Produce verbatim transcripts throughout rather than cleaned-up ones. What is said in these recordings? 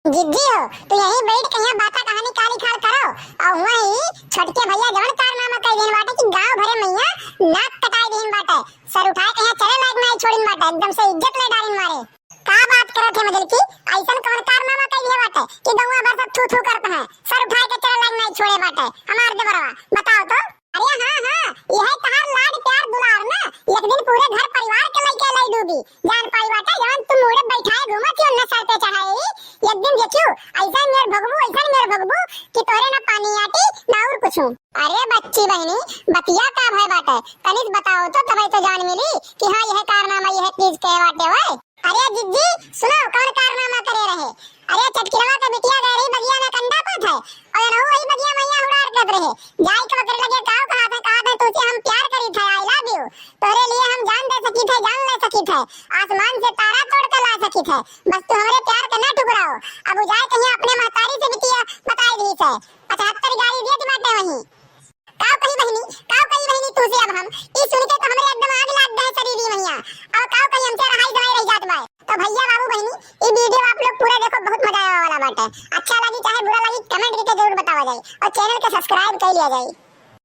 जिज्जी हो, तू यहीं बैठ के यहाँ बाता कहानी काली खाल करो, और वहीं छोटके भैया जवन कारनामा कइ देन बाटे कि गांव भरे मइया नाक कटाई देन बाटे, सर उठाए के यहाँ चले लायक नाहीं छोड़िन बाटे, एकदम से इज्जत ले डालिन मारे। का बात करत है मजल की? ऐसन कौन कारनामा कइ दिए बाटे कि गौवा भर सब थू थू करत हैं, सर उठाए के चले लायक नाहीं छोड़े बाटे हमार देवरवा? बताओ तो। अरे हाँ, हाँ, यह तहार लाड प्यार दुलार ना, एक दिन पूरे घर परिवार के लइके लाई डूबी। जान पाई बाटे, जवन तू मुड़े बैठाए घूमत ही उन्ने सर पे चढ़ाई, एक दिन देखियो, ऐसा मेर भगबू, ऐसा मेर भगबू कि तोरे ना पानी आटी, ना और कुछ। अरे बच्ची बहिनी, बतिया का भय बाटे, तनिस बताओ तो, तबे तो जान मिली कि हाँ, यह कारनामा, यह चीज के बाटे। ओए, अरे जिज्जी, सुनो, कौन कारनामा करे रहे? अरे चटकिलवा के बिटिया गए रही बगिया में कंडा पाथे, और एनहू वही बगिया मइया हुड़ार करत रहे। जाई के ओकरे लगे काव कहा थे, कहा थे, "तुझसे हम प्यार करी थे, I love you। तोरे लिए हम जान दे सकी थे, जान ले सकी थे, आसमान से तारा तोड़ के ला सकी थे। बस तू हमरे प्यार के ना ठुकराओ।" अब उ जाए कहीं अपने महतारी से बिटिया बताई दी थे, पचहत्तर गाली देत बाटे वहीं। काव कही बहिनी, काव कही बहिनी तुझसे अब हम, ई सुन के तो हमरे एकदम आग लाग गए शरीर मइया। अब काव कही हमसे रहाई जमाई रह जात बाय। तो भैया बाबू बहिनी, ई video आप लोग पूरा देखो, बहुत मजा आवे वाला बाटे। अच्छा लगी चाहे बुरा लगी, comment करके जरूर बतावा जाए और channel के subscribe कर लिया जाए।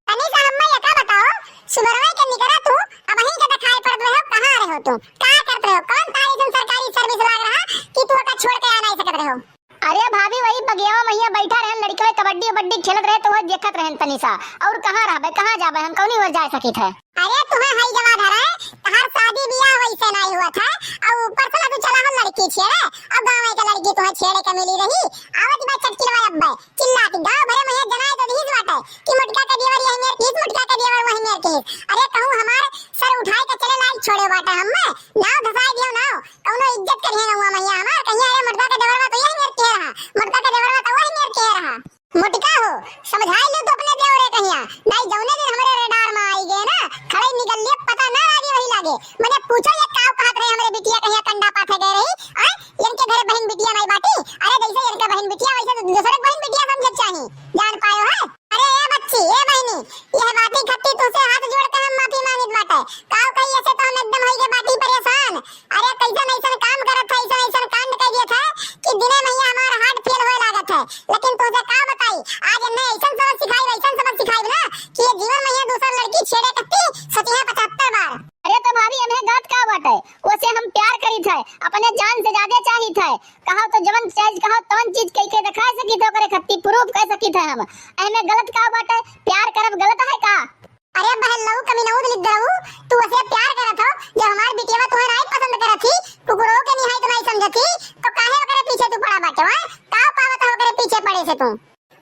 तनी सा हम्मे ये का बताओ, सुबरवे के निकरा तू, अबहीं के देखाई पड़त रहो, कहाँ रहो तू, का करत रहो, कौन तारी तुम सरकारी service लाग रहा कि तू ओका छोड़ के आ नहीं सकत रहो? अरे भाभी, वही बगियावा मइया बैठा रहन, लड़िकवे कबड्डी उबड्डी खेलत रहे, तो वह देखत रहन तनी सा। और कहाँ रहबे, कहाँ जाबे हम, कौनी ओर जा सकित है? अरे तुम्हें हई जवा धरे, तहार शादी बियाह वैसे नहीं हुआ था, और ऊपर से ना तू चला हो लड़की छेड़े, और गाँव के लड़की तुम्हें छेड़े के मिली रही। आवत बा चटकिलवा अब्बे, चिल्ला के गाँव भरे मइया जनाए तो दीज बाटे कि मोटका के देवर यही मेर कीस, मोटका के देवर वही मेर कीस। अरे कहूँ हमार सर उठाए के चले लायक छोड़े बाटे हम्मे, नाव धसाए दियो नाव। कौनो इज्जत करिहे ना हुआ मइया हमार, कहिया अरे मोटका के देवरवा तो यही मेर के रहा, मोटका के देवरवा तो वही मेर के रहा। मोटका हो, समझाई लो तो अपने देवरे कहिया, नहीं जौने दिन हमरे radar में आई गए ना, खड़े निकल लिए, पता ना लागे वही लागे। मने पूछो ये काव कहत रहे हमरे बिटिया कहिया कंडा पाथे गए रही, आय? इनके घरे बहिन बिटिया नहीं बाटी? अरे जैसे इनका बहिन बिटिया वैसे तो दूसरे बहिन बिटिया समझे चाही, जान पायो है? अरे ए बच्ची, ए बहिनी, यह बाती खत्ती तुझसे हाथ जोड़ के हम माफी मांगित बाटे। काव कही ऐसे तो हम एकदम होई गए बाटी परेशान। अरे कैसन ऐसन काम करत है, ऐसन ऐसन कांड कर दिया था कि दिने मइया हमार heart fail होए लागत है। लेकिन तुझे का बताई, आज इन्हें ऐसन सबक सिखाई, ऐसन सबक सिखाई ना कि ये जीवन मइया दूसर लड़की छेड़े कत्ती सोची है पचहत्तर बार। अरे तो भाभी, एमे गलत का बाटे? ओसे हम प्यार करित है, अपने जान से ज्यादा चाहित है। कहो तो जवन चीज कहो, तवन चीज कह के दिखा सकित है, ओकरे खत्ती proof कर सकित है हम। एमे गलत का बाटे? प्यार करब गलत है का? अरे बहलऊ, कमीनऊ, दलिद्दरऊ, तू ओसे प्यार करत हो, जब हमार बिटिया तुम्हें नहीं पसंद करत थी, कुकुरों के निहाई तो नहीं समझत थी, तो काहे ओकरे पीछे तू पड़ा बाटे, वाय? का पावत हो ओकरे पीछे पड़े से तू?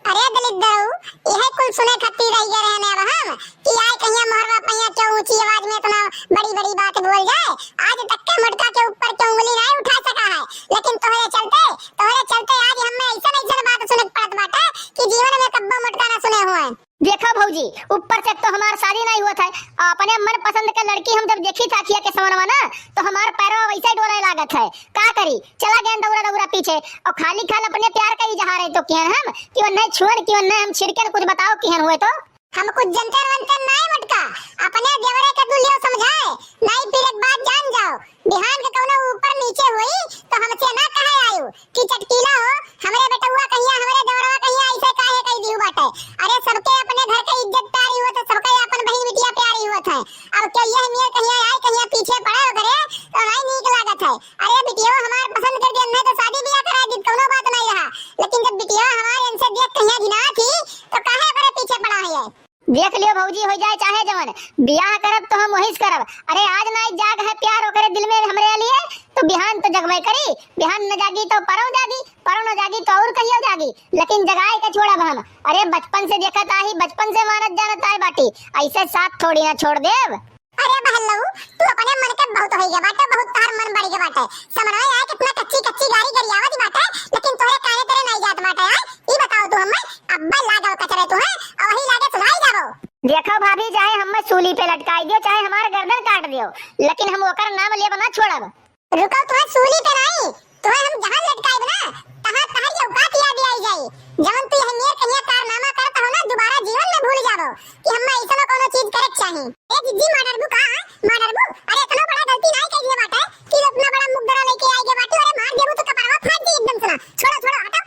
अरे दलिद्दरऊ, यह कुल सुने खत्ती रह गए रहने अब हम, कि आए कहिया मोहरवा पहिया क्यों ऊंची आवाज में इतना बड़ी बड़ी बात बोल जाए। आज तक के मोटका के ऊपर क्यों उंगली नहीं उठा सका है, लेकिन तोहरे चलते, तोहरे चलते आज हमें ऐसा ऐसा बात सुने के पड़त बाटे कि जीवन में कब्बो मोटका ना सुने हुए। देखो भौजी, ऊपर से तो हमार शादी नहीं हुआ था, अपने मन पसंद के लड़की हम जब देखी था अखिया के समनवा ना, तो हमार पैरवा वैसे डोले लागत है। का करी, चला गए दौरा दौरा पीछे, और खाली खाल अपने प्यार का इजहार है तो किहन हम, कि वन्ने छुअन, कि वन्ने हम छिड़कन, कुछ बताओ किहन हुए तो। हम कुछ जनते वनते नहीं मोटका, अपने देवरे के दुल्हियो समझाए, नहीं फिर एक बात जान जाओ, बिहान के कौनो ऊपर नीचे हुई तो हमसे ना कहे आयु कि चटकीला हो, हमरे बेटउआ कहिया, हमरे देवरवा कहिया ऐसे काहे कह दिहु बाटे। अरे सबके अपने घर के इज्जत प्यारी हुआ तो सबके अपन बहिन बिटिया प्यारी हुआ था। अब के यह मेर कहिया आए कहिया पीछे पड़े ओकरे तो नहीं नीक लागत है। अरे बिटिया हमार पसंद कर दिया नहीं तो शादी बियाह करा दी, कौनो बात नहीं रहा, लेकिन जब बिटिया हमार इनसे देख कहिया घिना थी तो काहे ओकरे पीछे पड़ा है? देख लियो भौजी, हो जाए चाहे जवन, बियाह करब तो हम वही से करब। अरे आज ना जाग है प्यार ओकरे दिल में हमरे लिए, तो बिहान तो जगबे करी, बिहान न जागी तो परौ जागी, परौ न जागी तो और कहियो जागी, लेकिन जगाए के छोड़ब हम। अरे बचपन से देखत आही, बचपन से मानत जानत आए बाटी, ऐसे साथ थोड़ी ना छोड़ देब। अरे बहलऊ, तू अपने मन के बहुत होई गए बाटे, बहुत तार मन बढ़ गए बाटे। समनवा आए कितना कच्ची कच्ची गारी गरियावत बाटे, लेकिन तोरे काने तेरे नहीं जात बाटे। आए ई बताओ तू हमें, अब्बा लागल कचरे तू है, और वही लागे सुनाई जाबो। देखो भाभी, चाहे हमें सूली पे लटकाई दियो, चाहे हमार गर्दन काट दियो, लेकिन हम ओकर नाम लेब ना छोड़ब। रुको, तुम्हें सूली पे नहीं, तुम्हें हम जहाँ लटकाइब ना, तहाँ तहरी औकात याद आई जाई। जवन तू यह मेर कहिया कारनामा करत हो ना, दोबारा जीवन में भूल जाबो कि हमें ऐसा कोनो चीज करे के चाही। ए जिज्जी, मार डरबू का? मार डरबू? अरे इतना बड़ा गलती नहीं कर दिए बाटे कि इतना बड़ा मुकदरा लेके आई गए बाटे। अरे मार देबू तो कपड़वा फाट जाई एकदम से ना। छोड़ो, छोड़ो, हटा।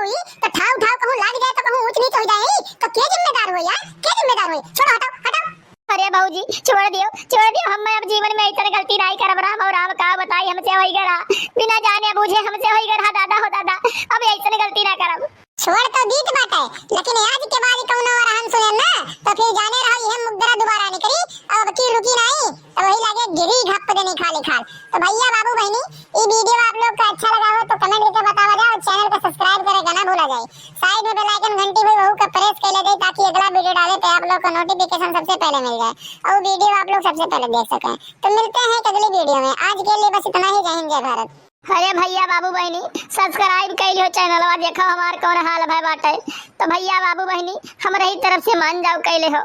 होई, तो ठाव ठाव कहूँ लाग जाए तो कहूँ ऊंच नीच हो जाए, तो के जिम्मेदार होई यार, के जिम्मेदार होई? छोड़ो, हटाओ, हटाओ। अरे भौजी, छोड़ दियो, छोड़ दियो, हम अब जीवन में ऐसन गलती नाहीं करब राम और राम, का बताई, हमसे होई गए रहा, बिना जाने बूझे हमसे होई गए रहा दादा हो दादा, अब ऐसन गलती ना करब। छोड़ तो दीत बाटे, लेकिन आज के बाद कौनो अरहन सुने ना, तो फिर जाने रहो, यह मुकदरा दोबारा निकली, अब की रुकी नाहीं, तो वही लगे गिरी घप देनी खाली खाल। तो भैया बाबू बहनी, ई वीडियो आप लोग का अच्छा लगा हो तो कमेंट करके बतावा जाओ, चैनल को सब्सक्राइब करे के ना भूला जाए, साइड में बेल आइकन घंटी हुई वहू का प्रेस कर ले जाए, ताकि अगला वीडियो डाले पे आप लोग को नोटिफिकेशन सबसे पहले मिल जाए और वीडियो आप लोग सबसे पहले देख सकें। तो मिलते हैं एक अगली वीडियो में, आज के लिए बस इतना ही। जय हिंद, जय भारत। अरे भैया बाबू बहनी, सब्सक्राइब कैले हो चैनलवा, देखो हमार कौन हाल भय बाटे। तो भैया बाबू बहनी, हमरे ही तरफ से मान जाओ कैले हो।